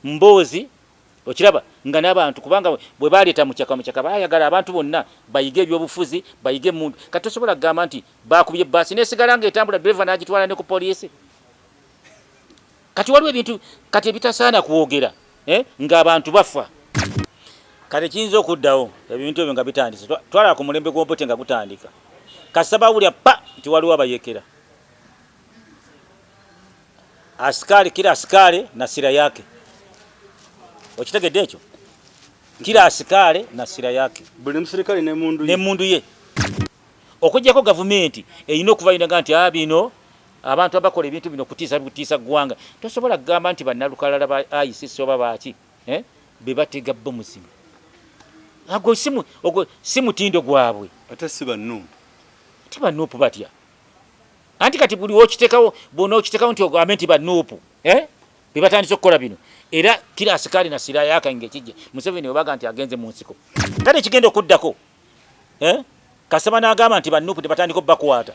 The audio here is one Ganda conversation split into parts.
Mboozi okiraba nga n'abantu, kubanga bwe baleeta mukyaka mukyaka bayagala abantu bonna bayige ebyobufuzi, bayige emundu. Kati tosobola kugamba nti bakubye baasi nesigala nga etambula, driver n'agitwala ne ku poliisi. Kati waliwo ebintu kati ebitasaana kwogera, eh, ng'abantu bafa. Kati kiyinza okuddawo ebintu ebyo nga bitandise. Twala ku mulembe gw'Obote nga gutandika, kasita bawulira pa nti waliwo abayekera asikale, kila asikale na silaha yake. Okitegedde ekyo? Kila asikale na silaha yake. Buli musirikale nemundu. Nemundu ye. Okuggyako gavumenti erina okuva nti a bino abantu abakola ebintu bino kutiisa butiisa ggwanga. Tosobola kugamba nti bannalukalala ba ICC oba baaki, eh, be batega bomu zino. Ago ogwo si mutindo gwabwe. Ate si bannu. Ti ba NUP batya? Anti kati buli wokitekawo, bwona okitekawo nti ogambe nti ba NUP, eh, be batandise okukola bino, era kila asikali na silaha yake ng'ekijja Museveni webaga nti agenze mu nsiko. Kale ekigenda okuddako, eh, kasaba n'agamba nti ba NUP tebatandika obbakwata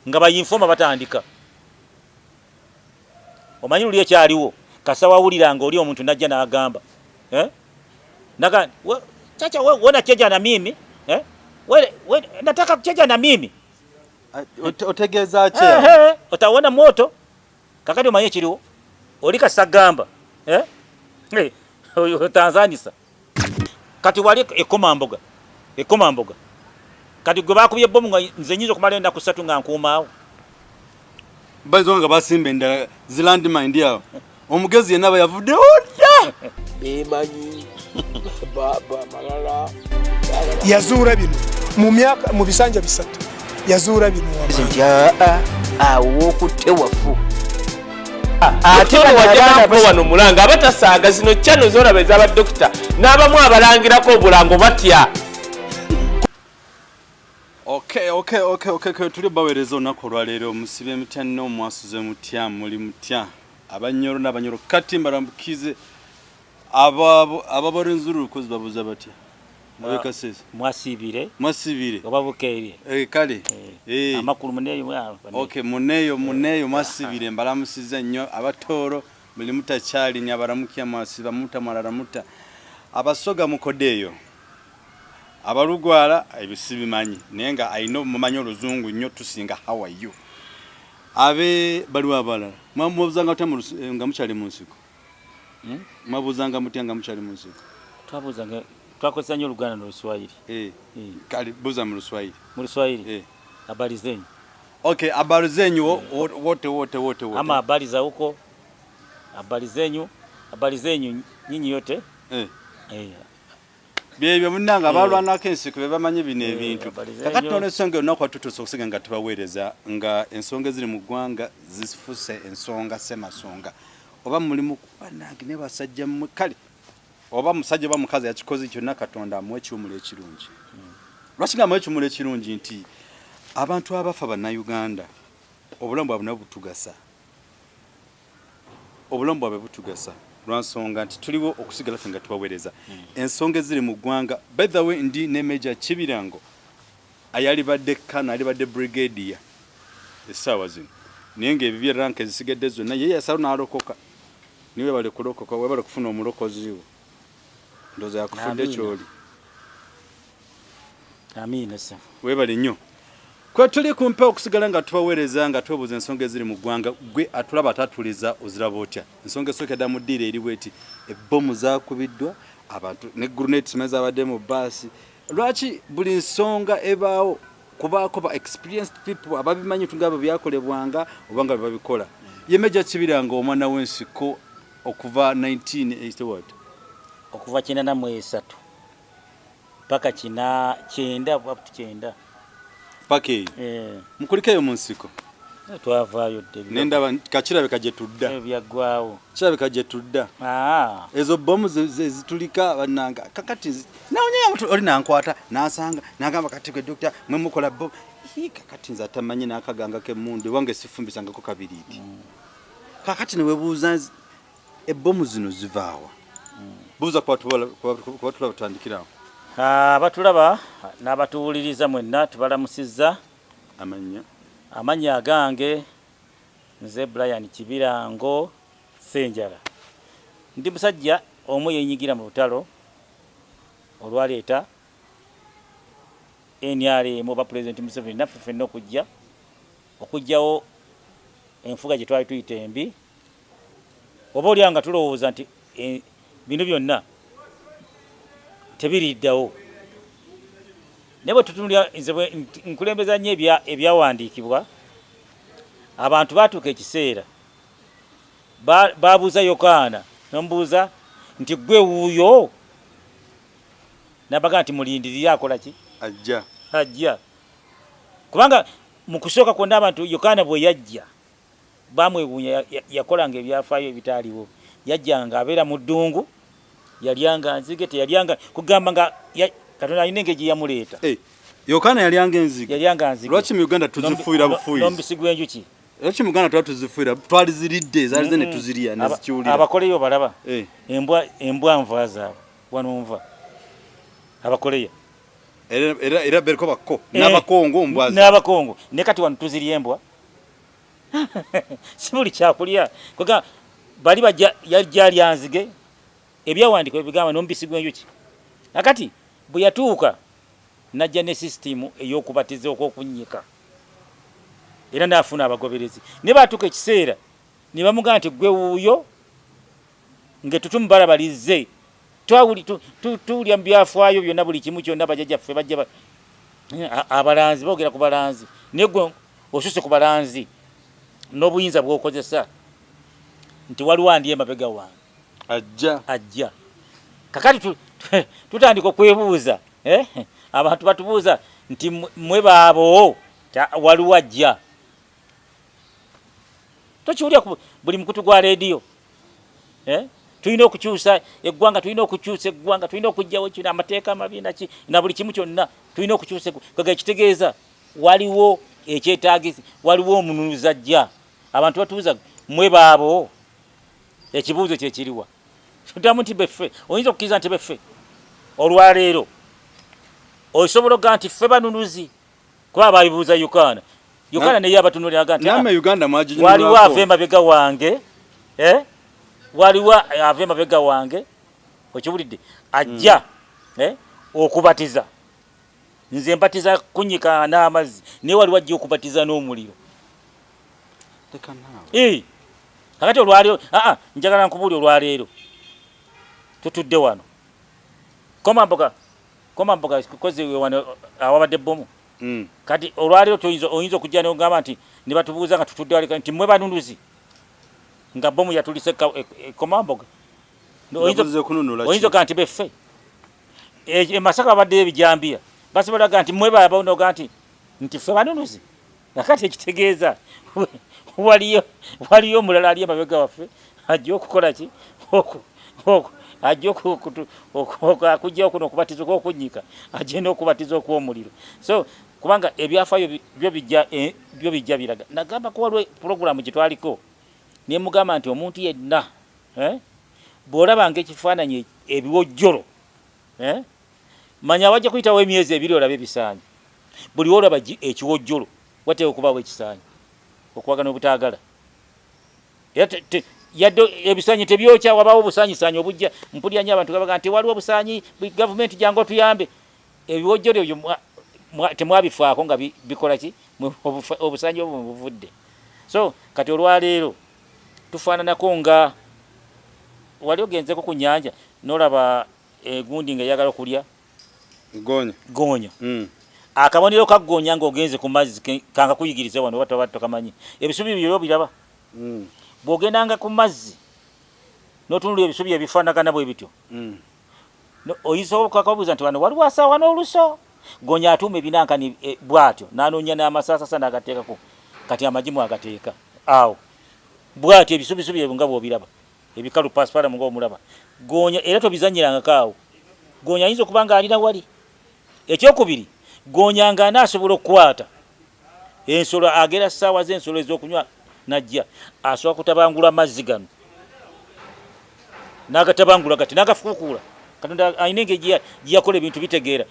nga ba informer batandika. Omanyi luli ekyaliwo, kasa wawulira nga oli omuntu najja n'agamba, eh? Naga chacha we, we nacheza na mimi, eh? We, nataka kucheza na mimi. Otegeeza ki? Eh, utaona moto. Kakati omanyi ekiriwo, oli kasagamba, eh? Eh, Tanzanisa kati wali ekomamboga ekomamboga kati gwe bakubye bomu nga nze nyinza okumala ennaku 3 nga nkuumaawo. Bayinza nga basimba endala zi landmine awo, omugezi yenna aba yavudde odda. Bemanyi malala. Yazuula bino mu myaka, mu bisanja 3 yazuula bino. Nti aa, awo wokutte wafu. Ate wajja wano mulanga abatasaaga zino channel zolaba ez'abadokita n'abamu abalangirako obulango batya. Okay, tuli baweereza olunaku olwaleero. Musibe mutya nno? Mwasuze mutya? Muli mutya, Abanyoro n'Abanyoro? Kati mbarambukize ababarinzuru babuuza batya abekasese? Mwasibire. Mwasibire. Oba bukeerye. Eh, kale. Eh. Amakulu muneeyo. Okay, muneeyo, muneeyo mwasibire. Mbalamusiza nnyo. Abatooro muli mutakyalinya, abaramukya mwasiba muta, mwalala muta? Abasoga mukodeeyo, abalugwala ebyo sibimanyi, naye nga ayina mumanyi oluzungu nnyo tusinga. How are you? Abe baliwo abalala, mwabuuzanga mutya nga mukyali mu nsiko? Mwabuuzanga mutya nga mukyali mu nsiko? Twabuuzanga, twakozesa nnyo Oluganda n'Oluswayiri. Eh, kale buuza mu Luswayiri. Mu Luswayiri? Eh. Habari zenyu. Okay, habari zenyu wote wote wote wote. Ama habari za huko, habari zenyu, habari zenyu nyinyi yote. Eh. Eh. Byebyo munnange, abalwanako ensiko be bamanyi bino ebintu. Habari zenyu. Kakati nolwensonga olunaku watutuuse okusiga nga tubaweereza nga ensonga eziri mu ggwanga zifuse ensonga semasonga, oba mulimu bannange ne basajja mmwe. Kale oba musajja oba mukazi yakikoze kyonna, Katonda amuwe ekiwumulo ekirungi. Lwaki nga amuwe ekiwumulo ekirungi? Nti abantu abafa Bannayuganda, obulamu bwabwe nabwo butugasa, obulamu bwabwe butugasa lwansonga nti tuliwo okusigala ffe nga tubaweereza ensonga eziri mu ggwanga. By the way, ndi ne Major Kibirango, ayalibadde colonel, alibadde brigadier essaawa zino, naye ng'ebibye rank ezisigadde zonna ye yasalawo n'alokoka. Niwe bale kulokoka, webale kufuna omulokozi wo, ndowooza yakufudde Amiina. kyoli. Amiina ssebo. Weebale nnyo. Kwe tuli ku mpewo okusigala nga tubaweereza nga twebuuza ensonga eziri mu ggwanga. Gwe atulaba atatuliza, oziraba otya ensonga esooka dda mu ddiiro eri bweti? Ebbomu zaakubiddwa abantu ne grenades zabadde mu baasi. Lwaki buli nsonga ebaawo kubaako ba experienced people ababimanyi nga bwe byakolebwanga oba nga bwe babikola? Ye Major Kibiranga, omwana w'ensiko okuva 1980 what? Okuva 93 paka kina 90, up to 90. Paka eyo. Eh. Mukuliko eyo mu nsiko. Twavaayo dde. Nendaba kakirabika gye tudda. Byaggwawo. Kirabika gye tudda. Ah. Ezo bomu zitulika bannanga. Kakati nawonye oli nankwata nansanga nagamba, "Kati gwe dokita, mwe mukola bomu." Ii, kakati nze atamanyi n'akaganga k'emmundu ewange sifumbisangako kabiriiti. Kakati newebuuza ebbomu zino zivaawa? Buuza kubatulaba, tutandikirawo. Abatulaba n'abatuwuliriza mwenna tubalamusizza. Amannya? Amannya agange nze Brian Kibirango Ssenjala. Ndi musajja omu yenyigira mu lutalo olwaleeta NRM oba Pulezidenti Museveni naffe ffenna okujja okuggyawo enfuga gye twali tuyita embi, oba olyawo nga tulowooza nti eh, bino byonna tebiriddawo. Naye bwe tutunulira, nze bwe nkulembeza nnyo ebyawandiikibwa, abantu baatuuka ekiseera babuuza Yokaana nomubuuza nti gwe wuuyo nabaga nti mulindirire akola ki ajja ajja kubanga mu kusooka kwonna abantu Yokaana bwe yajja bamwewuunya yakolanga ebyafaayo ebitaaliwo yajjanga abeera mu ddungu yalyanga nzige teyalyanga kugamba nga Katonda alina engeri gye yamuleeta eh, Yokaana yalyanga enzige yalyanga nzige lwaki mu Uganda tuzifuuyira bufuuyizi n'omubisi gw'enjuki Lwaki mu Uganda twali tuzifuira twaliziridde ezaalize ne tuzirya ne zikiwulira. Abakoleya obalaba eh. Embwa embwa nva zaabwe wano nva abakoleya era era, era beriko bakko eh. n'abakongo mbwa n'abakongo ne kati wano tuzirya embwa si buli kyakulya kwega bali bajja yajja lya nzige ebyawandiikibwa ebigamba n'omubisi gw'enjuki akati bwe yatuuka N'ajja ne sisitiimu ey'okubatiza okw'okunnyika, era n'afuna abagoberezi. Naye baatuuka ekiseera ne bamugamba nti, Ggwe wuuyo, ng'ettutumu balaba lizze. Tuwulira mu byafaayo byonna, buli kimu kyonna, bajjajjaffe bajja ba, abalanzi, boogera ku balanzi. Naye ggwe osusse ku balanzi n'obuyinza bw'okozesa, nti waliwo andi emabega wange. Ajja. Ajja. Kakati tutandika okwebuuza, eh? Abantu batubuuza nti mwe baabo waliwo ajja. Tokiwulira ku buli mukutu gwa leediyo, eh? Tulina okukyusa eggwanga, tulina okukyusa eggwanga, tulina okuggyawo kino, amateeka amabi naki na buli kimu kyonna tulina okukyusa eggwanga. Kwega ekitegeeza waliwo ekyetaagisa, waliwo omununuzi ajja. Abantu batubuuza mwe baabo, ekibuuzo kyekiriwa? Tuddamu nti beffe. Oyinza okukkiriza nti beffe olwaleero? Osobola okugamba nti ffe banunuzi? Kuba babibuuza Yokaana. Yokaana naye abatunulira aga nti waliwo ava emabega wange, eh? Waliwo ava emabega wange, okiwulidde, ajja mm. eh? okubatiza. Nze mbatiza kunyika n'amazzi, naye waliwo ajja okubatiza n'omuliro. Eh, kakati olwaleero aa njagala nkubuuli olwaleero tutudde wano komamboga komamboga kozi wano awabadde bbomu mm. Kati olwaleero oyinza okujja nogamba nti ne batubuuza nga tutudde wali nti mwe banunuzi nga bbomu yatulise komamboga oyinza ogaa nti beffe e Masaka babaddeyo ebijambiya basobola ga nti mwe babonoga nti nti ffe banunuzi. Kakati ekitegeeza waliyo waliyo omulala ali emabega waffe ajja okukola ki ajja okujja okuno okubatiza okw'okunnyika ajja n'okubatiza okw'omuliro. So kubanga ebyafaayo byo bijja eh, byo bijja biraga. Nagamba ko waliwo pulogulaamu gye twaliko ne mugamba nti omuntu yenna eh, bw'olabanga ekifaananyi ebiwojjolo eh, manya wajja kuyitawo emyezi ebiri olabe ebisaanyi. Buli wolaba ekiwojjolo wateekwa okubaawo ekisaanyi, okwagala n'obutaagala. Era yadde ebisaanyi tebyokya, wabaawo obusaanyisaanyi obujja. Mpulira nnyo abantu gabaga nti waliwo obusaanyi, gavumenti jangu otuyambe. Ebiwojjolo ebyo temwabifaako nga bikola ki? Obusaanyi obwo buvudde. So kati olwaleero tufaananako nga wali ogenzeko ku nnyanja n'olaba egundi nga eyagala okulya goonya. Goonya. Mm. Akabonero ka goonya ng'ogenze ku mazzi kanka kuyigirize wano oba toba tokamanyi. Ebisubi byo biraba. Mm. Bw'ogendanga ku mazzi n'otunula ebisubi ebifaanagana bwe bityo. Mm. No, oyinza okakabuuza nti wano waliwo asaawa n'oluso. Goonya atuuma ebinankani e, bw'atyo n'anoonya n'amasaasasa n'agateekako. Kati amagi mwagateeka awo. Bw'atyo ebisubisubi ebyo nga bw'obiraba. Ebikalu pasipalamu nga omulaba goonya era tobizanyirangako awo. Goonya ayinza okuba nga alina wali. Ekyokubiri, goonya nga anaasobola okukwata ensolo agera ssaawa z'ensolo ez'okunywa najja asobola kutabangula mazzi gano n'agatabangula gati n'agafuukuula. Katonda alina engeri gye yakola ebintu bitegeera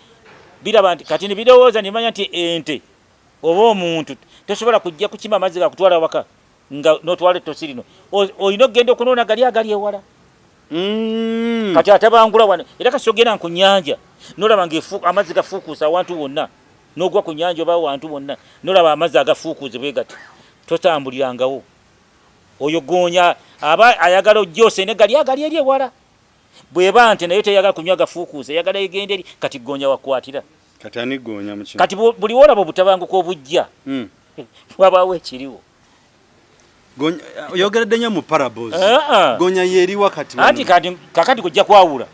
biraba nti kati ne birowooza ne bimanya nti ente oba omuntu tosobola kujja kukima amazzi gakutwala waka nga n'otwala ettosi lino olina okugenda okunoona gali agali ewala. Kati atabangula wano era kasi ogenda ku nyanja nolaba nga amazzi gafuukuusa awantu wonna, nogwa ku nyanja oba awantu wonna nolaba amazzi agafuukuuse bwe gati, totambulirangawo. Oyo goonya aba ayagala ojja osene gali agali eri ewala. Bweba nte nayo teyagala kunywa gafuukuuse, eyagala egende eri. Kati goonya wakwatira. Kati ani goonya mu kino? Kati buli wolaba obutabanguko obujja, wabaawo ekiriwo. Oyogeredde nnyo mu parables. Gonya yeriwa kati? Anti kati kakati kujja kwawula.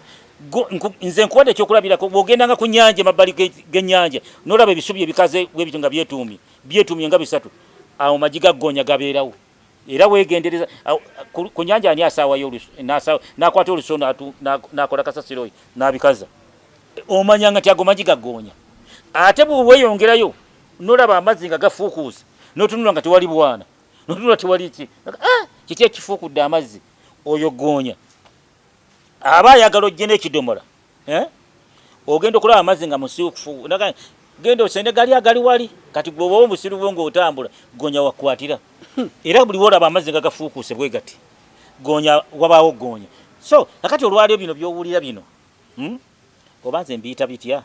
Nze nkuwadde ekyokulabirako, bw'ogendanga ku nnyanja, emabbali g'ennyanja n'olaba ebisubi ebikaze bwebityo nga byetuumye byetuumye nga bisatu, awo magi ga goonya gabeerawo. Era weegendereza ku nnyanja, ani asaawayo n'akwata oluso n'akola kasasiro oyo n'abikaza, omanyanga nti ago magi ga goonya. Ate bwe weeyongerayo n'olaba amazzi nga gafuukuuse, n'otunula nga tewali bwana, n'otunula tewali ki, ah, kiki ekifuukudde amazzi? Oyo goonya aba ayagala ojje n'ekidomola, eh? Ogenda okulaba amazzi nga musiiwukufu, genda osende gali agali wali. Kati gwe oba omusiru bwo ng'otambula, gonya wakwatira. Era buli wolaba amazzi nga gafuukuuse bwe gati, gonya wabaawo gonya. So kakati olwaliro bino byowulira bino, Oba nze mbiyita bitya,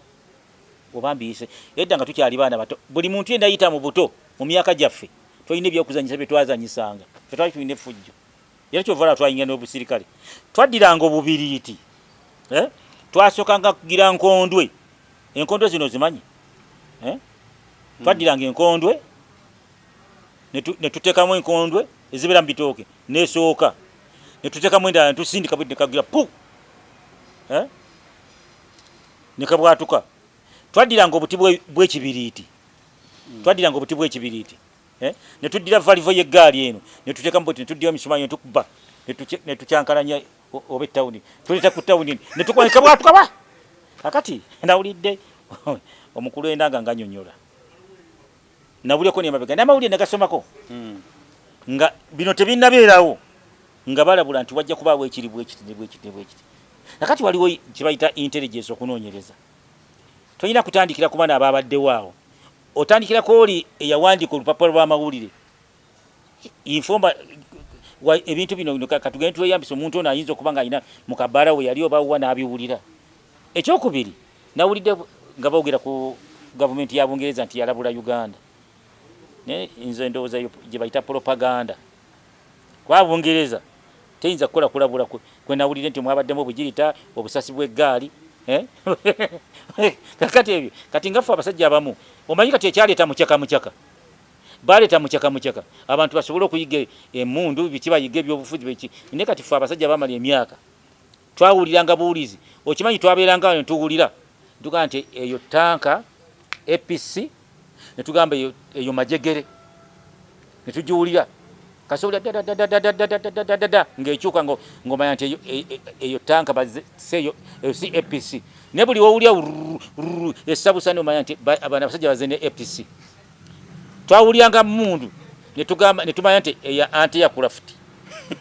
oba mbiyise edda nga tukyali baana bato, buli muntu yenna yita mu buto, mu myaka gyaffe twalina ebyokuzanyisa bye twazanyisanga. Ffe twali tulina effujjo, era kyova olaba twayingira n'obusirikale. Twaddiranga obubiriiti, eh? Twasookanga kugira nkondwe. Enkondwe zino zimanyi, eh? Twaddiranga enkondwe ne tuteekamu enkondwe ezibeera mu bitooke, nesooka ne tuteekamu endala, ne tusindika bwe nekagira pu, eh? Nekabwatuka. Twaddiranga obuti bw'ekibiriiti, twaddiranga obuti bw'ekibiriiti, eh? Ne tuddira valve y'eggaali eno ne tuteekamu bweti, ne tuddira emisumaali ne tukuba ne tukyankalanya oba ettawuni tuleeta ku tawuni ne tukuba nekabwatuka ba. Kakati nawulidde omukulu enda nga nganyonyola, nawulyeko nemabega n'amawulire negasomako nga bino tebinnabeerawo, nga balabula nti wajja kubaawo ekiri bwekiti ne bwekiti ne bwekiti. Nakati waliwo kye bayita intelligence, okunoonyereza. Tolina kutandikira ku bana ababaddewo awo, otandikirako oli eyawandiika olupapula lw'amawulire informa ebintu bino. Katugende tweyambisa omuntu ono ayinza okuba nga alina mu kabaala we yali oba wa n'abiwulira. Ekyokubiri, nawulidde nga boogera ku gavumenti ya Bungereza nti yalabula Uganda, naye nze ndowooza eyo gye bayita propaganda, kuba Bungereza teyinza kukola kulabula kwe nawulire nti mwabaddemu obugirita, obusasi bw'eggaali, eh? Kakati ebyo kati nga ffe abasajja abamu omanyi kati ekyaleeta mukyaka mukyaka, baleeta mukyaka mukyaka abantu basobole okuyiga emundu biki, bayiga ebyobufuzi biki. Naye kati ffe abasajja bamala emyaka twawuliranga buwulizi. Okimanyi twabeeranga wano tuwulira tugamba nti eyo tanka APC, ne tugamba eyo majegere, ne tugiwulira kasobola dadadadadadadadada ng'ekyuka ng'omanya nti eyo tanka eyo si APC. Naye buli wowulira esabusa nomanya nti bano abasajja baze ne APC. Twawuliranga mundu netugamba netumanya nti eya anti aircraft,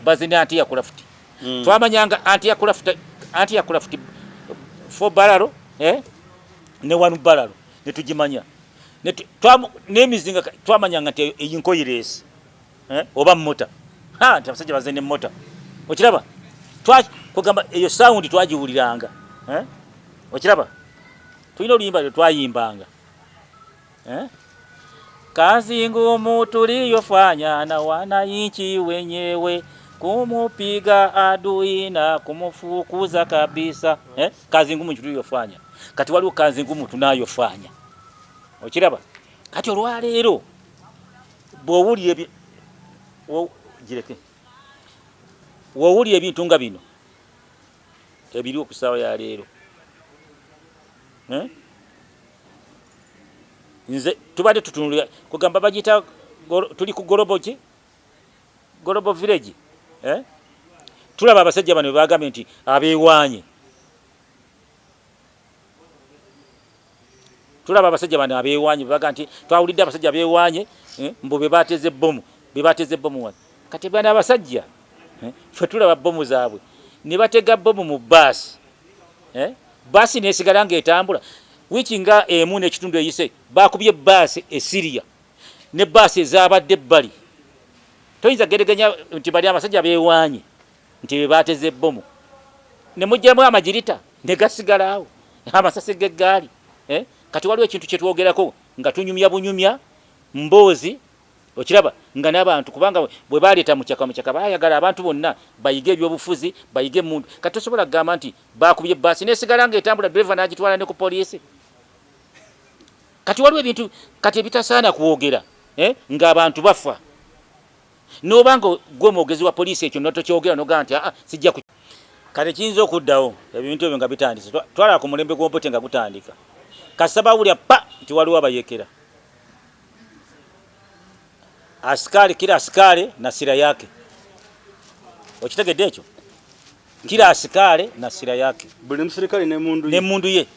baze ne anti aircraft. Twamanyanga anti aircraft, anti aircraft four barrel, eh, ne one barrel, netugimanya. N'emizinga twamanyanga nti eyi nkoyireesi, eh, oba mortar, ha, nti abasajja baze ne mortar. Okiraba, kugamba eyo sound twagiwuliranga, eh? Okiraba, tulina oluyimba lwe twayimbanga, eh? Kazi ngumu tuliyofanya na wananchi wenyewe, kumupiga adui na kumufukuza kabisa, eh? Kazi ngumu tuliyofanya. Kati waliwo kazi ngumu tunayofanya. Okiraba, kati olwaleero bw'owulira gireke, w'owulira ebintu nga bino ebiriwo ku ssaawa ya leero, eh? Nze tubadde tutunulira kugamba bagiyita tuli ku global ki, global village, eh? Tulaba abasajja bano bebagambye nti abeewaanye. Tulaba abasajja bano abeewaanye bebaga nti twawulidde abasajja beewaanye, eh, mbu bebateze bomu, bebateze bomu wano. Kati bano abasajja, eh, ffe tulaba bomu zaabwe ne batega bomu mu baasi, eh? Baasi nesigala ng'etambula wiiki nga emu n'ekitundu eyise. Bakubye baasi e Syria ne baasi ezabadde ebbali. Toyinza geregenya nti bali abasajja beewaanye nti be bateze bomu. Ne mugyamu amagirita ne gasigala awo, amasasi g'eggaali, eh? Kati waliwo ekintu kye twogerako nga tunyumya bunyumya mboozi, okiraba nga n'abantu, kubanga bwe baleeta mukyaka mukyaka baayagala abantu bonna bayige ebyobufuzi, bayige emundu. Kati tosobola kugamba nti baakubye bbaasi n'esigala ng'etambula, driver n'agitwala ne ku poliisi. Kati waliwo ebintu kati ebitasaana kwogera, eh? Ng'abantu bafa. N'oba nga gwe mwogezi wa poliisi ekyo notokyogera nogamba nti aa sijja ku kati kiyinza okuddawo ebintu ebyo nga bitandise. Twalaba ku mulembe gw'Obote nga gutandika, kasita bawulira pa nti waliwo abayekera asikaali, kila asikaale na sira yake. Okitegedde ekyo? Kila asikaale na sira yake, buli musirikale ne mundu ye,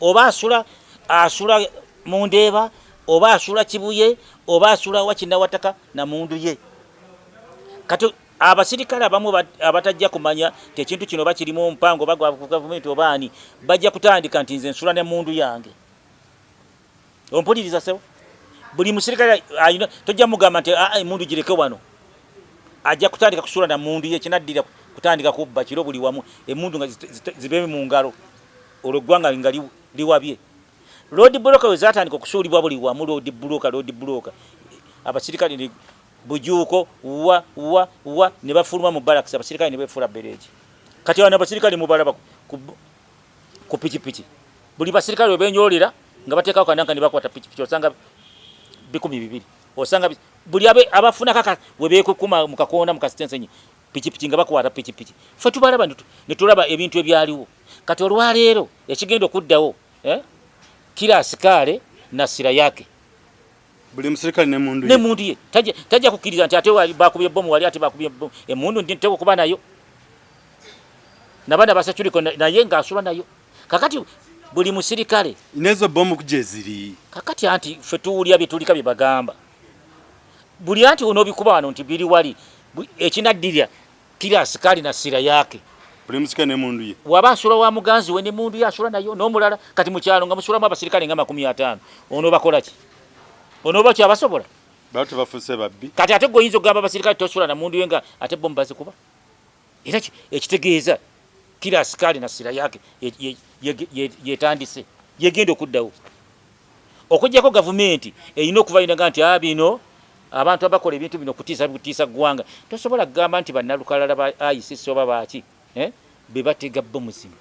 oba asula asula mundeeba, oba asula Kibuye, oba asula wa Kinawataka na mundu ye. Kati abasirikale abamu abatajja kumanya nti ekintu kino oba kirimu omupango oba gwa gavumenti oba ani, bajja kutandika nti nze nsula ne mundu yange. Ompuliriza sebo? Buli musirikale alina, tojja mugamba nti aa emundu gireke wano, ajja kutandika kusula na mundu ye. Kinaddira kutandika kubba kiro buli wamu, emundu nga zibe mu ngalo, olwo eggwanga nga liwabye. Road block we zatandika okusuulibwa buli wamu, road block, road block, abasirikale ne bujuuko wa wa wa ne bafuluma mu barracks, abasirikale ne befuula bereegi. Kati wano abasirikale mubalaba ku pikipiki, buli basirikale we benyoolera nga bateekako kananka ne bakwata pikipiki, osanga 2,000, osanga buli abafuna kaka we beekukuma mu kakoona mu kasitensenyi pikipiki nga bakwata pikipiki. Ffe tubalaba ne tulaba ebintu ebyaliwo. Kati olwaleero ekigenda okuddawo, eh? Kila asikaale na sira yake, buli musirikale ne mundu ne mundu ye. Tajja kukkiriza nti ate bakubye bomu wali, ate bakubye bomu, emundu nti nteekwa okuba nayo nabaana basaculiko naye ng'asula nayo. Kakati buli musirikale nezo bomu gyeziri. Kakati anti ffe tuwulira bye tulika bye bagamba buli, anti onoobikuba wano nti biri wali. Ekinaddirya kila asikali na sira yake, buli musirikale ne mundu ye. Waba asula wa muganzi we ne mundu ye asula nayo n'omulala. Kati mu kyalo nga musulamu abasirikale nga 50, ono bakola ki? Ono kyabasobola? Batu bafuuse babbi. Kati ate gwe oyinza okugamba abasirikale tosula na mundu ye nga ate bomu bazikuba? Era ekitegeeza kila asikali na sira yake yetandise, yegenda okuddawo. Okuggyako gavumenti erina okuvayo naga nti a bino abantu abakola ebintu bino kutiisa butiisa ggwanga. Tosobola kugamba nti bannalukalala ba ICC oba baaki, eh, be batega bomu zino.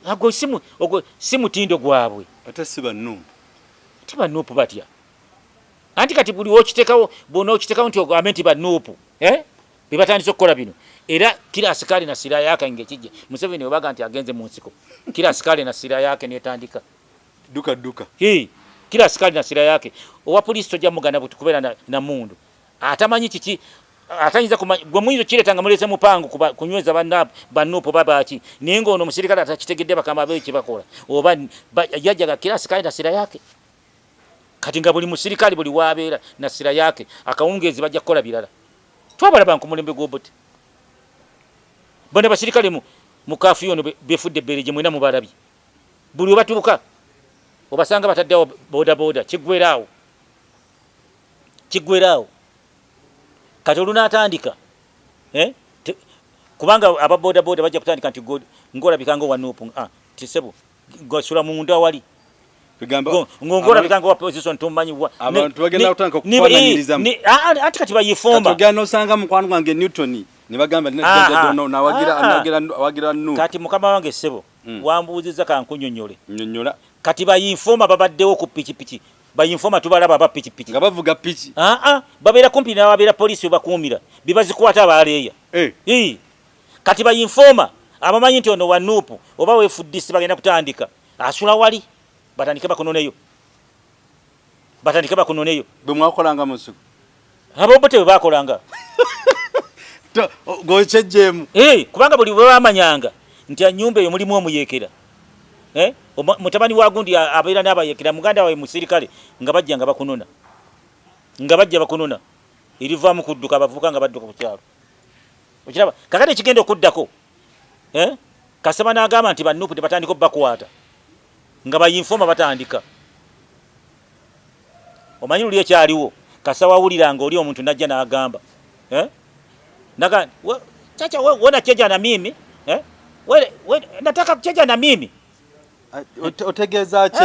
Ago si ogwo si mutindo gwabwe. Ate si bannuupu. Ate bannuupu batya? Anti kati buli wokiteekawo, bw'onookiteekawo nti ogambe nti bannuupu, eh, be batandise okukola bino, era kila asikali na sira yake ng'ekijja. Museveni webaga nti agenze mu nsiko, kila asikali na sira yake netandika. Duka duka. Hii, kila asikali na sira yake. Owa poliisi tojja mugana buti kubeera na mundu atamanyi kiki, atayinza kumanya. Gwe muyinza okireeta nga muleese mupango kunyweza bannuupu babaaki, naye ng'ono omusirikale atakitegedde bakama be kyebakola oba yajjaga kila asikali na sira yake. Kati nga buli musirikale buli wabeera na sira yake, akawungeezi bajja kukola birala. Twabalaba ku mulembe gw'Obote, bano abasirikale mu kafiyu ono befudde ebbeere gye mwena mubalabye. Buli webatuuka obasanga bataddewo bodaboda, kiggweraawo, kiggweraawo. Kati olunaatandika, eh? Kubanga aba bodaboda bajja kutandika nti ng'olabika nga owa Nuupu, ah, tisebo gosula munda wali ng'olabika nga owa position tomanyi wa abantu bagenda kutandika okufaananyiriza. Anti kati bayifomba. Ogenda nosanga mukwano gwange Newton ne bagamba nawagira Nuupu. Kati mukama wange ssebo, wambuuzizza, kankunyonyole. Nyonyola. Kati bayinfoma babaddewo ku pikipiki, bayinfoma tubalaba aba pikipiki nga bavuga piki. Aa, babeera kumpi nawabeera poliisi webakuumira bebazikwata abaleeya. Eh. Kati bayinfoma abamanyi nti ono wa Nuupu oba wefuddisi bagenda kutandika asula wali, batandike bakunoneyo, batandike bakunoneyo. Bwe mwakolanga mu nsiko. Abobote bwe bakolanga. Gokyejjeemu. Kubanga buli bwe bamanyanga nti anyumba eyo mulimu omuyekera, eh? Mutabani wa gundi abeera n'abayekera, muganda wawe musirikale, nga bajja nga bakunona, nga bajja bakunona, erivaamu kudduka, abavubuka nga badduka ku kyalo. Okiraba kakati ekigenda okuddako, eh? Kasaba n'agamba nti bannuupu tebatandika obbakwata nga bayinfoma batandika. Omanyi luli ekyaliwo, kasa wawuliranga oli omuntu najja n'agamba, eh? Naga chacha wona cheja na mimi, eh? We, we, nataka kucheja na mimi. Otegeeza ki?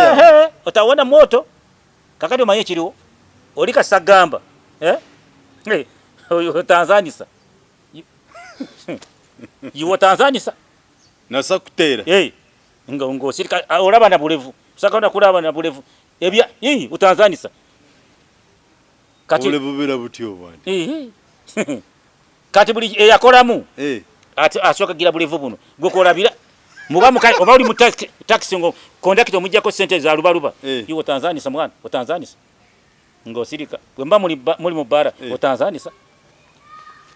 Otawona moto. Kakati omanye ekiriwo oli kasagamba eh? Eh, otanzanisa iwe otanzanisa nasa kuteera hey, nga ngosirika olaba na bulevu osaka kulaba na bulevu ebya otanzanisa kati obulevu bira butyo bwandi kati buli eyakolamu eh. Ati asooka gira bulevu buno gwe kolabira muba muka oba oli mu taxi ngo conductor omujjako sente za lubaluba eh. Iwe otanzanisa mwana otanzanisa ng'osirika bwe mba muli mu bbara eh. Otanzanisa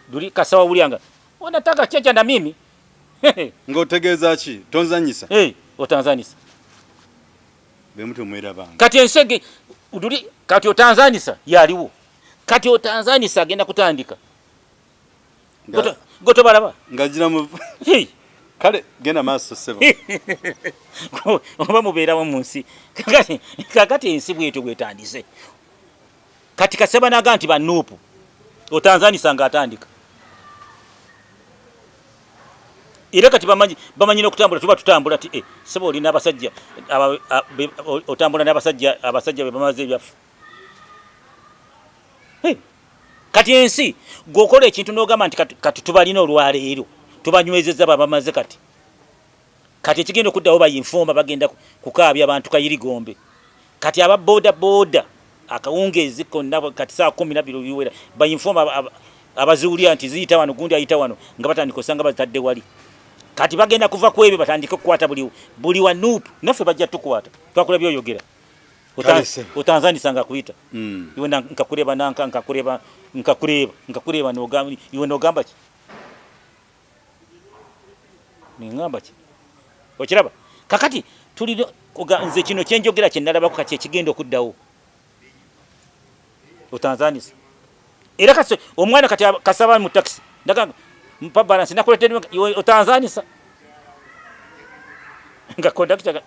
duli kasawa wulyanga unataka checha na mimi ng'otegeeza ki tonzanyisa eh, otanzanisa bemutu mwerabanga kati ensege duli kati otanzanisa yaliwo kati otanzanisa agenda kutandika goto balaba ngagira mu kale genda maaso ssebo oba mubeerawo mu nsi kakati ensi bwetyo bwetandise kati kaseba naga nti banuupu otanzanisa nga atandika era kati bamanyi n'okutambula tuba tutambula ti eh, sebo oli n'abasajja otambula n'abasajja abasajja be bamaze ebyaffe. Kati ensi gwokola ekintu n'ogamba nti kati tubalina olwaleero tubanywezezza babamaze kati kati ekigenda okuddawo bayinfomba bagenda kukaabya abantu kayirigombe kati aba boda boda akawungeezi konna kati saa 12 biwera bayinfomba abaziwulira nti ziyita wano gundi ayita wano nga batandika osanga bazitadde wali kati bagenda kuva ku ebyo batandike okukwata buli wa nuupu naffe bajja tukwata twakula byoyogera otanzanisa nga kuyita mm. Iwe nkakureba nanka nkakureba nkakureba nkakureba nogamba iwe nogamba ki ningamba ki okiraba kakati tuli nze kino kyenjogera kye nalabako kati ekigenda okuddawo otanzanisa era kati omwana kati kasaba mu taxi ndagamba mpa balance nakuletera iwe otanzanisa nga conductor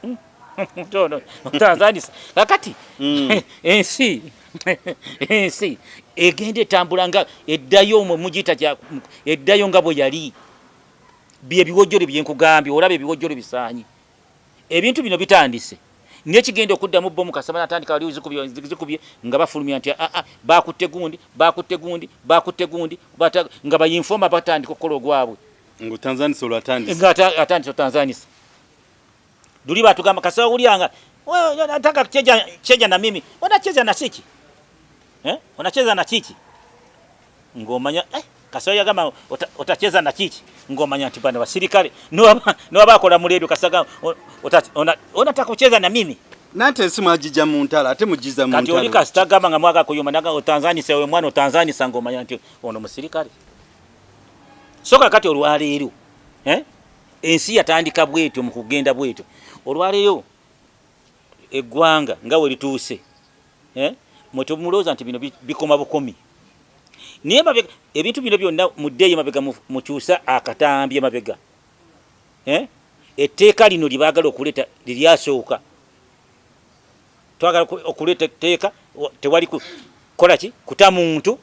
tono otanzanisa kakati mm. Ensi ensi egenda etambula nga eddayo omwe mugiyita eddayo nga bwe yali bye biwojjolo byenkugambye olaba ebiwojjolo bisaanyi ebintu bino bitandise nekigenda okuddamu bo mukasaba natandika wali zikubye zikubye nga bafulumya nti aa bakutte gundi bakutte gundi bakutte gundi nga bayinfoma batandika okukola ogwabwe ngo Tanzania olwatandise nga atandise Tanzania duli batugamba kasawa ulyanga wewe nataka kucheja cheja na mimi unacheza na siki eh unacheza na chichi ngomanya eh kasawa yagamba otacheza na chichi ngomanya nti bana basirikale no abakola mu radio kasaga unataka kucheza na mimi nante simu ajija mu ntala ate mujiza mu ntala kati oli kasitagamba nga mwaga kuyuma naga Tanzania sewe mwana Tanzania sangomanya nti ono musirikale soka kati olwaleero eh ensi yatandika bwetyo mu kugenda bwetyo olwaleero eggwanga nga we lituuse eh mwe tumulowooza nti bino bikoma bukomi naye mabega ebintu bino byonna muddeeyo mabega mukyusa akatambi emabega eh etteeka lino lye baagala okuleeta liryasooka twagala okuleeta etteeka tewali kukola ki kuta muntu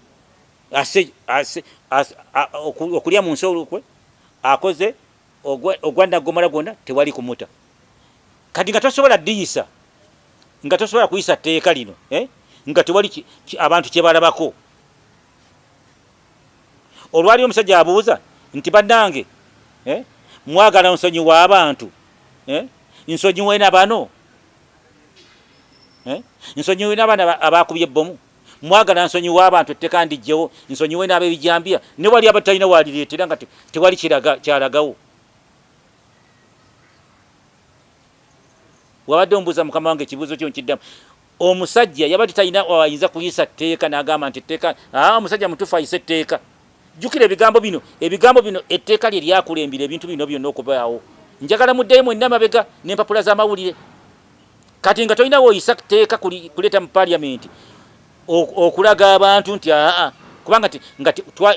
okulya mu nsi olukwe akoze ogwa naggomala gwonna tewali kumuta kati nga tosobola diyisa nga tosobola kuyisa tteeka lino eh? Nga tewali abantu kye balabako olwali omusajja abuuza nti bannange eh? Mwagala nsonyiwa abantu eh? Nsonyiwe na bano eh? Nsonyiwe n'abaana abakubye ebbomu mwagala nsonyiwa abantu etteeka ndijjewo nsonyiwe n'ab'ebijambiya ne wali abatalina walireetera nga tewali kyalagawo wabadde ombuuza mukama wange ekibuuzo kyo nkiddamu omusajja yabadde talina ayinza kuyisa tteeka n'agamba nti etteeka omusajja mutuufu ayise etteeka jjukira ebigambo bino etteeka lye lyakulembera ebintu bino byonna okubaawo njagala muddeyo mwenna mabega n'empapula z'amawulire kati nga tolina woyisa tteeka kuleeta mu parliament okulaga abantu nti aa kubanga nga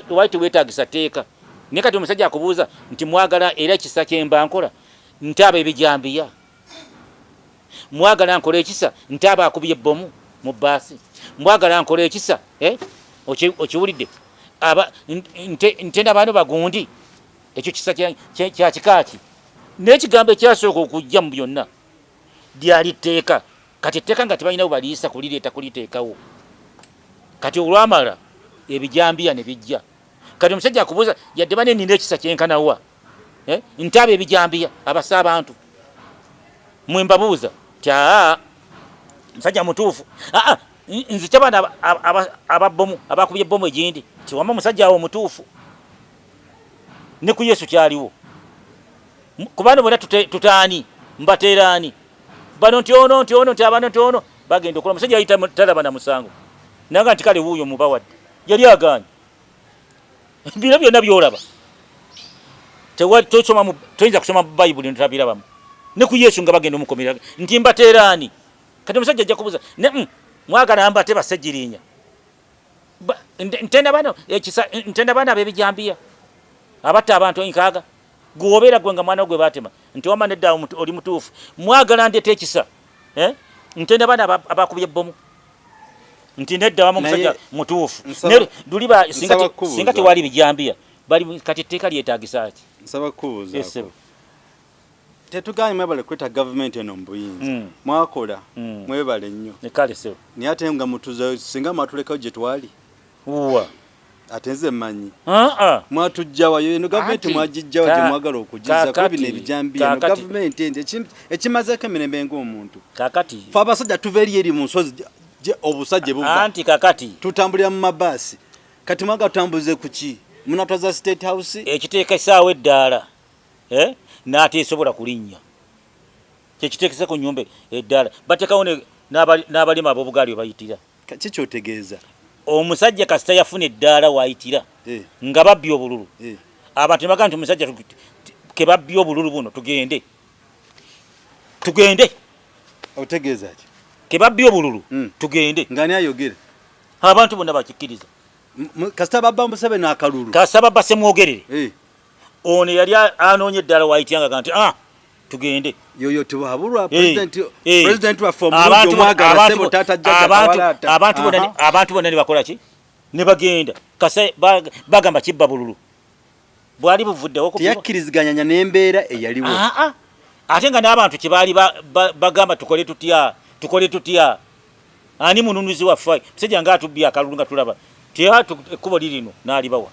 wali teweetagisa tteeka naye kati omusajja akubuuza nti mwagala era ekisa kyemba nkola ntaaba ebijambiya mwagala nkola ekisa ntaaba akubye ebbomu mu bbaasi mwagala nkola ekisa eh? Okiwulidde nte nabaano bagundi ekyo kisa kya kika ki N'ekigambo ekyasooka okujja mu byonna lyali tteeka. Kati etteeka nga tebalina bwebaliisa kulireeta kuliteekawo. Kati olwamala ebijambiya ne bijja. Kati omusajja akubuuza yadde bane nina ekisa kyenkanawa eh? Nti abo ebijambiya abasa abantu mwe mbabuuza ti aa musajja mutuufu aa nzita bano ababbomu abakubye ebbomu egindi ti wama omusajja awo mutuufu. Ne ku Yesu kyaliwo kubano bona tutaani mbateeraani bano nti ono nti ono nti abano nti ono bagenda okola omusajja yali talaba na musango nanga nti kale wuuyo mubawadde yali agaanye bino byonna byolaba toyinza kusoma bayibuli notabirabamu ne ku Yesu nga bagenda omukomerera nti mbateeraani kati omusajja ajja kubuza mwagala mbate basejjirinya ntenda bano ekisa ntenda bana ab'ebijambiya abatta abantu enkaaga gwobeera gwe nga mwana gwe batema nti wama nedda oli mutuufu mwagala ndeta ekisa eh? ntenda bana abakubye ebbomu nti nedda wama omusajja mutuufu luliba singa tewali bijambiya bali kati etteeka lyetagisa ki? Nsaba kukubuuzaako. Tetuganye mwebale kweta gavumenti eno mu buyinza. Mwakola. Mwebale nnyo. Kale sebo. Naye ate nga mutuza singa mwatulekayo gye twali. Uwa. Ate nze mmanyi. Mwatujja wa eno gavumenti mwagijja wa gye mwagala okugizza kuba bino ebijambiya eno gavumenti eno ekimazeeko emirembe ng'omuntu. Kakati. Ffe abasajja tuva eri eri mu nsozi obusajja buva. Anti kakati. Tutambulira mu mabaasi. Kati mwagala tutambuze ku ki? Munatwaza State House? Ekiteeka essaawa eddaala. Eh? N'ateesobola kulinnya. Kyekiteekesa ku nnyumba eddaala. Bateekawo n'abalema ab'obugaali we bayitira. Ki ky'otegeeza? Omusajja kasita yafuna eddaala w'ayitira eh. nga babbye obululu. Eh. Abantu ne bagamba nti omusajja ke babbye obululu buno tugende. Tugende. Otegeeza ki? Ke babbye obululu tugende. Ng'ani ayogera? Abantu bonna bakikkiriza. Kasita babba Museveni akalulu. Kasita babba Ssemwogerere. Eh. Ono yali anoonya eddala wayityanga ga nti ah tugende. Yoyo tuhabulwa eh, president eh, president waffe omulungi omwagala sebo taata jjajja kawalaata. Abantu bonna abantu bonna ne bakola ki? Ne bagenda. Kasa bagamba kibba bululu. Bwali buvuddewo ku teyakkiriziganya n'embeera eyaliwo. Ah ah. Ate nga n'abantu kye baali bagamba tukole tutya? Tukole tutya? Ani mununuzi waffe? Musajja nga atubbye akalulu nga tulaba. Ekkubo lirino n'alibawa.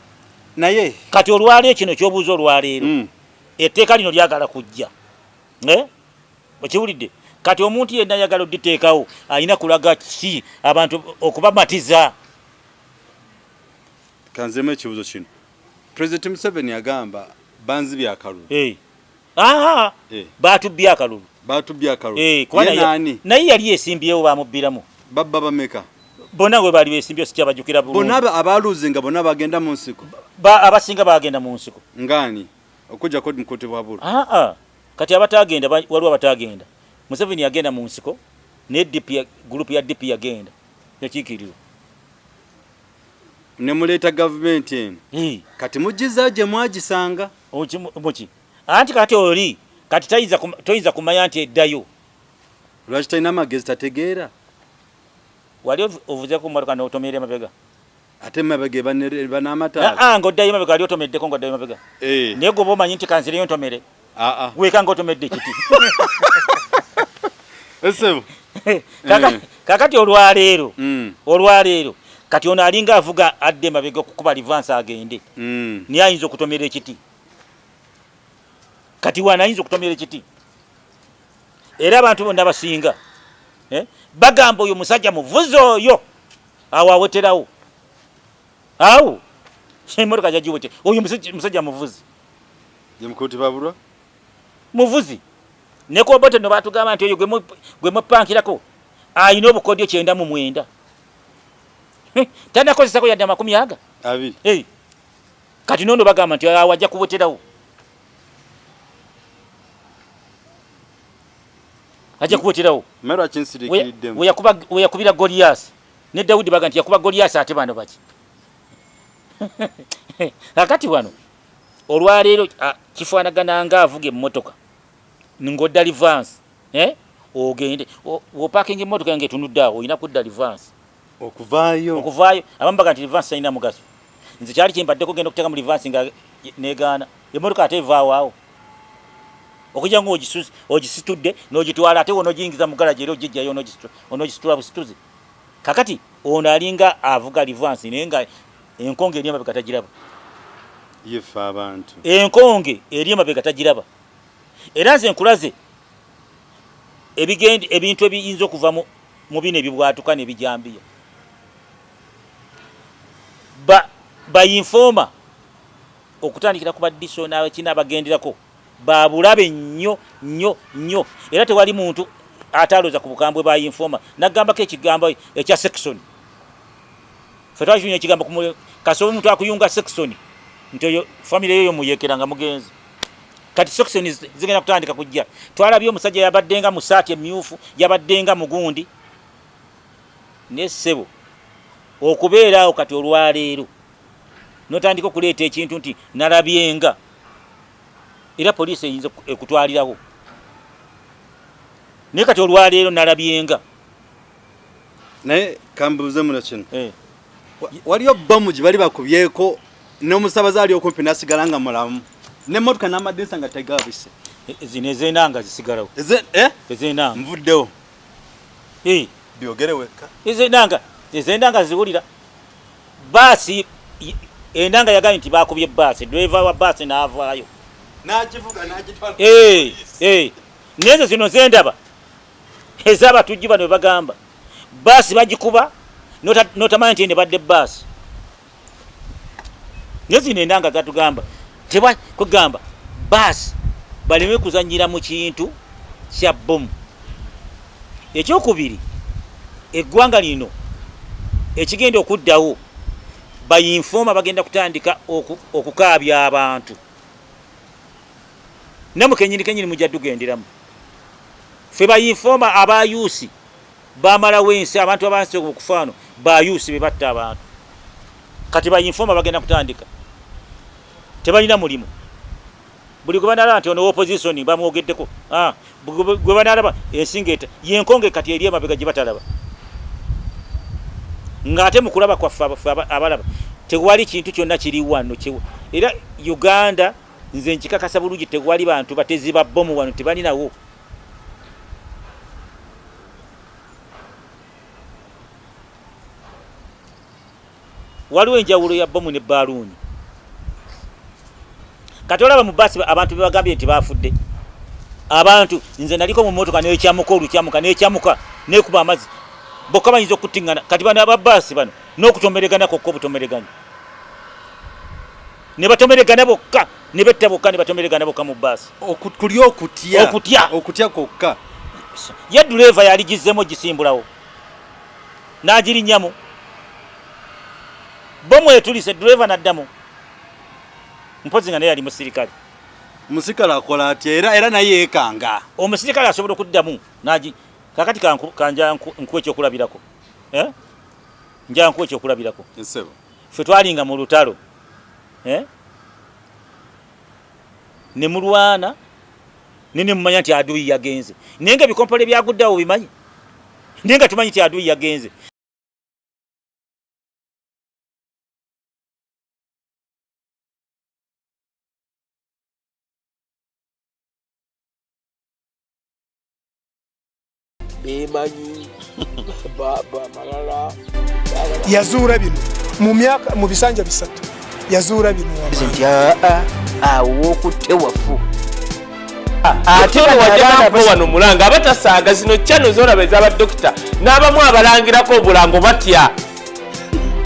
Naye kati olwaleero kino ky'obuuza olwaleero etteeka lino lyagala kujja eh? Okiwulidde? Kati omuntu yenna ayagala oditeekawo alina kulaga ki abantu okubamatiza. Kanziremu ekibuuzo kino. President Museveni agamba banzibye akalulu. Hey. Aha. Eh. Batubbye akalulu. Batubbye akalulu. Eh, kuba naye naye yali esimbyewo bamubbiramu. Babba bameka? Bonna we bali besimbyewo sikyabajjukira bulungi. Bonna abaluzinga bonna bagenda mu nsiko. Abasinga bagenda mu nsiko. Ngani? Okujjako Mukuti Bwabula. Ah ah. Kati abatagenda waliwo abatagenda. Museveni yagenda mu nsiko ne DP group ya DP yagenda. Yakiikirirwa. Ne muleeta gavumenti eno. Eh. Kati mugizaayo gye mwagisanga. Muki? Anti kati oli kati toyinza kumanya nti eddayo. Lwaki talina magezi tategeera? Wali ovuzeeko ku mmotoka n'otomeera emabega? Ate emabega eba n'amataala. Aa, ng'oddayo emabega wali otomeddeko ng'oddayo emabega. Eh. Naye gwe oba omanyi nti kanzireyo ntomere. Aa. Weka ng'otomedde ekiti. Essebo. Kakati olwaleero. Olwaleero kati ono alinga avuga adda emabega okukuba livansi agende. Naye ayinza okutomera ekiti. Kati wano ayinza okutomera ekiti. Era abantu bonna basinga eh, bagamba oyo musajja muvuzi oyo awo aweterawo awo emotoka jagiwete oyo musajja muvuzi muvuzi ne kobote no batugamba nti oyo gwe mupankirako alina obukodyo 99 tanakozesako yadde 20. Hey. Kati nono bagamba nti awo ajja kuweterawo ajja kuweterawo weyakubira Goliath ne Daudi baga nti yakuba Goliath ate bano baki akati wano olwaleero kifaanagana nga avuga emmotoka ng'odda reverse eh? Ogende w'opakinga emmotoka yange etunudde awo olina kudda reverse okuvaayo okuvaayo. Abamu baga nti reverse talina mugaso. Nze kyali kimbaddeko genda okuteeka mu reverse nga negaana emmotoka ate evaawo awo. Okujja nga ogisitudde n'ogitwala, ate wonogiyingiza mu galagi era ogijjayo onogisitula busituzi. Kakati ono alinga avuga livansi naye nga enkonge eri emabega tagiraba. Yefe abantu. Enkonge eri emabega tagiraba. Era nze nkulaze ebigende ebintu ebiyinza okuva mu bino ebibwatuka n'ebijambiya. Ba informer okutandikira ku badiso n'abakina abagenderako babulabe nnyo nnyo nnyo, era tewali muntu ataloza ku bukambwe ba informer. Nagambako ekigambo ekya section, ffe twakifunya ekigambo kasooba omuntu akuyunga section nti oyo famire yo yomuyekera nga mugenzi. Kati section zigenda kutandika kujja. Twalabye omusajja yabaddenga mu saati emyufu, yabaddenga mugundi ne ssebo okubeera awo. Kati olwaleero notandika okuleeta ekintu nti nalabyenga, era poliisi eyinza ekutwalirawo. Naye kati olwaleero nalabyenga. Naye kambuuze muno kino, waliyo bomu gye bali bakubyeko n'omusabaze ali okumpi n'asigala nga mulamu, n'emmotoka n'amadinisa nga tegabise? Zino ez'enanga zisigalawo. Ez'enanga. Nvuddewo. Byogere wekka. Ez'enanga ziwulira. Baasi enanga yagambye nti bakubye baasi, driver wa baasi n'avaayo n'agivuga n'agitwala. N'ezo zino zendaba ez'abatujju bano bagamba baasi bagikuba n'otamanya nti eno ebadde baasi. Naye zino enanga zatugamba teba kugamba baasi baleme kuzannyira mu kintu kya bbomu. Ekyokubiri, eggwanga lino ekigenda okuddawo, bayinfooma bagenda kutandika okukaabya abantu. Namwe kenyini kenyini mujja tugenderamu. Ffe bayinfooma abayuusi bamalawo ensi, abantu abansi okufaano bayuusi be batta abantu. Kati bayinfooma bagenda kutandika, tebalina mulimu. Buli gwe banalaba nti ono opposition bamwogeddeko, gwe banalaba ensi ng'eta yenkonge kati eri emabega gye batalaba, ng'ate mu kulaba kwaffe abalaba tewali kintu kyonna kiri wano. Era Uganda nze nkikakasa bulungi, tewali bantu batezi ba bbomu wano, tebalinawo. Waliwo enjawulo ya bbomu ne baaluuni. Kati olaba mu baasi abantu bebagambye nti bafudde abantu. Nze naliko mu mmotoka nekyamuka olukyamuka nekyamuka nekuba amazzi, bokka bayinza okuttiŋŋana. Kati bano aba baasi bano n'okutomeregana kokka obutomereganyi, ne batomeregana bokka ne betta bokka ne batomeregana bokka mu baasi. Kuli okutya. Okutya. Okutya kwokka. Ye duleeva yaligizzemu gisimbulawo n'agirinnyamu, bomu etulise, duleeva n'addamu, mpozi nga naye yali musirikale. Omusirikale akola atya? Era naye yeekanga. Omusirikale asobola okuddamu nagi. Kakati kanja nkuwa ekyokulabirako, Nja nkuwa ekyokulabirako. Ffe twalinga mu lutalo, ne mulwana ne mumanya nti aduyi yagenze, naye nga ebikompole byaguddeawo bimanyi, naye nga tumanyi nti aduyi yagenze. Bemanyi bamalala. Yazuula bino mu myaka mu bisanja bisatu, yazuula bino. Nti awo wokutte wafu. Ate wajja wano mulanga abatasaaga zino channel zolaba ez'abadokita n'abamu abalangirako obulango batya.